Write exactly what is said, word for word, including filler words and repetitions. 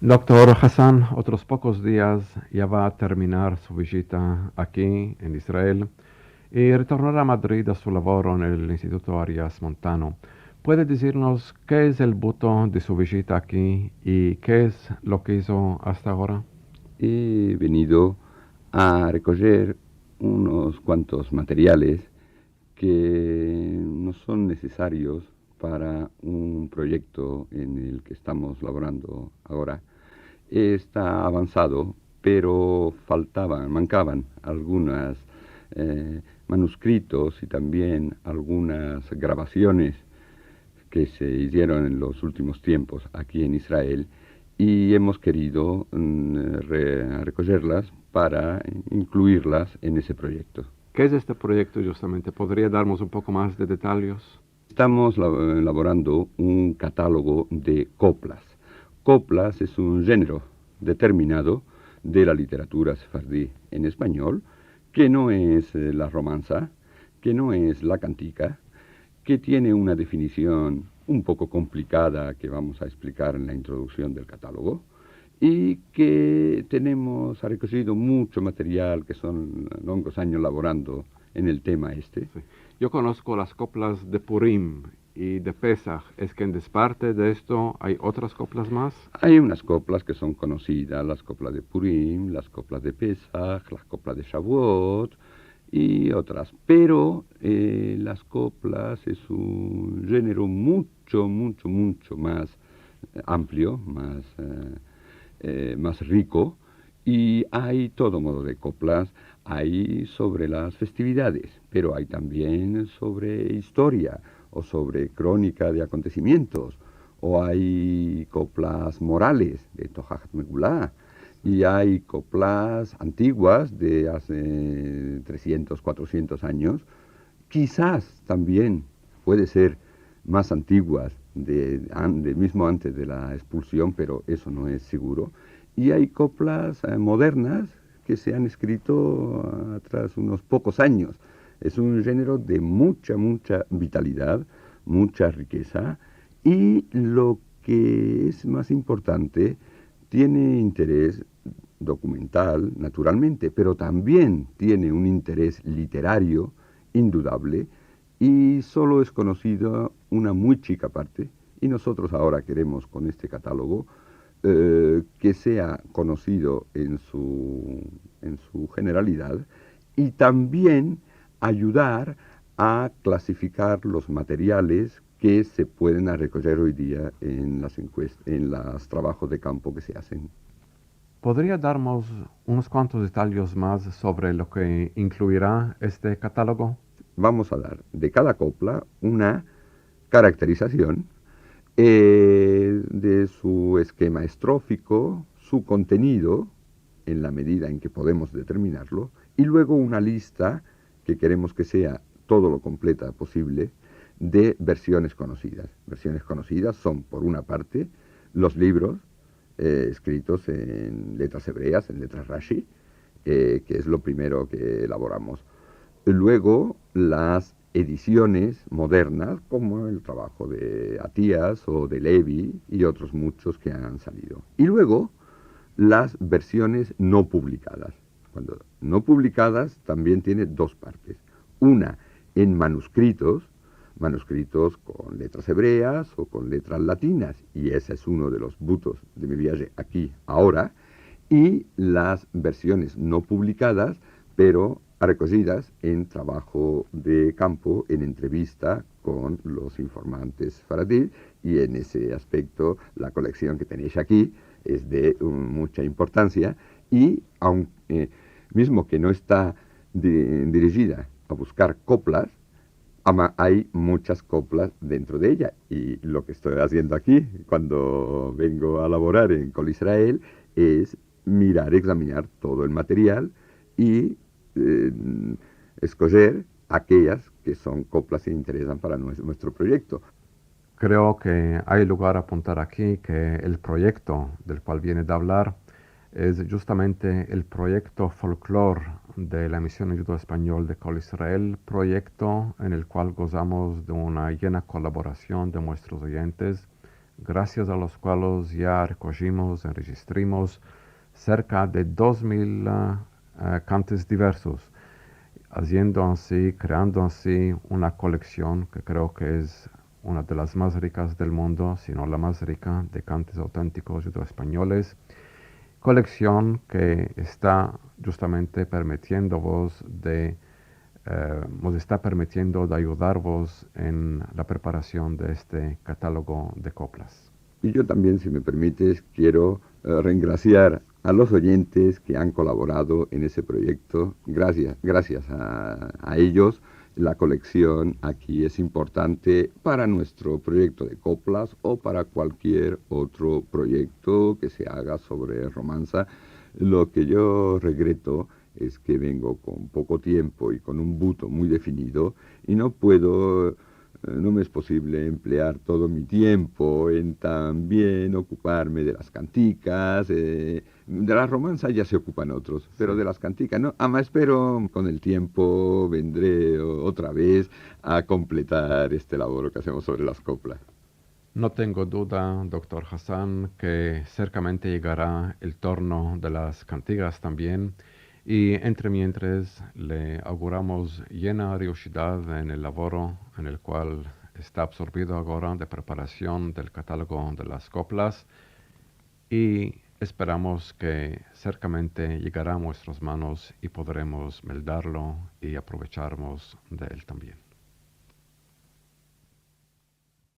Doktor Hassan, otros pokos dias ya va a terminar su vijita aki en Israel i retornara a Madrid a su lavoro en el Instituto Arias Montano. Puede dizirmos ke es el buto de su vijita aki i ke es lo ke izo asta agora? He venido a rekojer unos kuantos materiales ke no son nesesarios para un proyekto en el ke estamos lavorando agora. Esta avansado, pero faltavan, mankavan algunos, eh, manuskritos i tambien algunas gravasiones ke se izieron en los ultimos tiempos aki en Israel i emos kerido, mm, re-, rekojerlas para inkluirlas en ese proyekto. Ke es este proyekto justamente? Podria darmos un poko mas de detayes? Estamos la-, elaborando un katalogo de koplas. Koplas es un jenero determinado de la literatura sefardi en espanyol, ke no es, eh, la romansa, ke no es la kantika, ke tiene una definision un poko komplikada ke vamos a eksplikar en la introduksion del katalogo, i ke tenemos, ha rekojido muncho material, ke son longos anyos lavorando en el tema este. Si. Yo konosko las koplas de Purim i de Pesah. Es ke en desparte de esto ay otras koplas mas? Ay unas koplas ke son konosidas, las koplas de Purim, las koplas de Pesah, las koplas de Shavuot i otras. Pero, eh, las koplas es un jenero muncho, muncho, muncho mas, eh, amplio, mas, eh, eh, mas riko, i ay todo modo de koplas. Ay sovre las festividades, pero ay tambien sovre istoria o sovre kronika de akontesimientos, o ay koplas morales de Tohahat Megula, i ay koplas antiguas de aze tresientos, kuatrosientos anyos, kizas tambien puede ser mas antiguas de, an-, de mizmo antes de la ekspulsion, pero esto no es seguro. I ay koplas, eh, modernas ke se han eskrito, ah, tras unos pokos anyos. Es un jenero de muncha, muncha vitalidad, muncha rikeza, i lo ke es mas importante, tiene interes dokumental, naturalmente, pero tambien tiene un interes literario indudable, i solo es konosida una muy chika parte, i mozotros agora keremos kon este katalogo, eh, ke sea konosido en su, en su jeneralidad, i tambien ayudar a klasifikar los materiales ke se pueden rekojer oy dia en las enkuest-, en los trabajos de kampo ke se azen. Podria darmos unos kuantos detayes mas sovre lo ke inkluira este katalogo? Vamos a dar de kada kopla una karakterizasion, eh, de su eskema estrofiko, su kontenido, en la medida en ke podemos determinarlo, i luego una lista ke keremos ke sea todo lo kompleta posivle de versiones konosidas. Versiones konosidas son, por una parte, los livros, eh, eskritos en letras evreas, en letras Rashi, eh, ke es lo primero ke elaboramos. Luego, las edisiones modernas, komo el travajo de Atías o de Levi i otros munchos ke han salido. I luego, las versiones no publikadas. Kuando no publikadas, tambien tiene dos partes. Una en manuskritos, manuskritos kon letras evreas o kon letras latinas, i ese es uno de los butos de mi viaje aki agora, i las versiones no publikadas, pero rekojidas en travajo de kampo, en entrevista kon los informantes sefaradi, i en ese aspekto la koleksion ke tenesh aki es de, um, muncha importansia, i aun-, eh, mizmo ke no esta di-, dirijida a buskar koplas, ama ay munchas koplas dentro de eya, i lo ke esto aziendo aki, kuando vengo a lavorar en Kol Israel, es mirar, egzaminar todo el material i, eh, eskojer akeyas ke son koplas ke interesan para nues-, muestro proyekto. Kreo ke ay lugar a apuntar aki ke el proyekto del kual viene de avlar es justamente el proyekto Folklor de la Emision Djudeo-Espanyol de Kol Israel, proyekto en el kual gozamos de una yena kolaborasion de muestros oyentes, grasias a los kualos ya rekojimos, enrejistrimos serka de dos mil, ah, ah, kantes diversos, aziendo ansi, kreando ansi una koleksion ke kreo ke es una de las mas rikas del mundo, si no la mas rika, de kantes autentikos djudo-espanyoles, koleksion ke esta djustamente permitiendovos de, eh, mos esta permitiendo de ayudarvos en la preparasion de este katalogo de koplas. I yo tambien, si me permites, kiero, eh, rengrasiar a los oyentes ke an kolaborado en ese proyekto. Grasias, grasias a, a eyos, la koleksion aki es importante para muestro proyekto de koplas o para kualkier otro proyekto ke se aga sovre romansa. Lo ke yo regreto es ke vengo kon poko tiempo i kon un buto muy definido i no puedo, eh, no me es posivle emplear todo mi tiempo en tambien okuparme de las kantikas, eh, de las romansas ya se okupan otros, pero de las kantikas no. Ama espero kon el tiempo vendre o-, otra vez a kompletar este lavoro ke azemos sovre las koplas. No tengo duda, doktor Hassan, ke serkamente yegara el turno de las kantikas tambien, i entremientres le auguramos yena riushidad en el lavoro en el kual esta absorvido agora de preparasion del katalogo de las koplas, i esperamos ke serkamente yegara a muestras manos i podremos meldarlo i aprovecharmos de el tambien.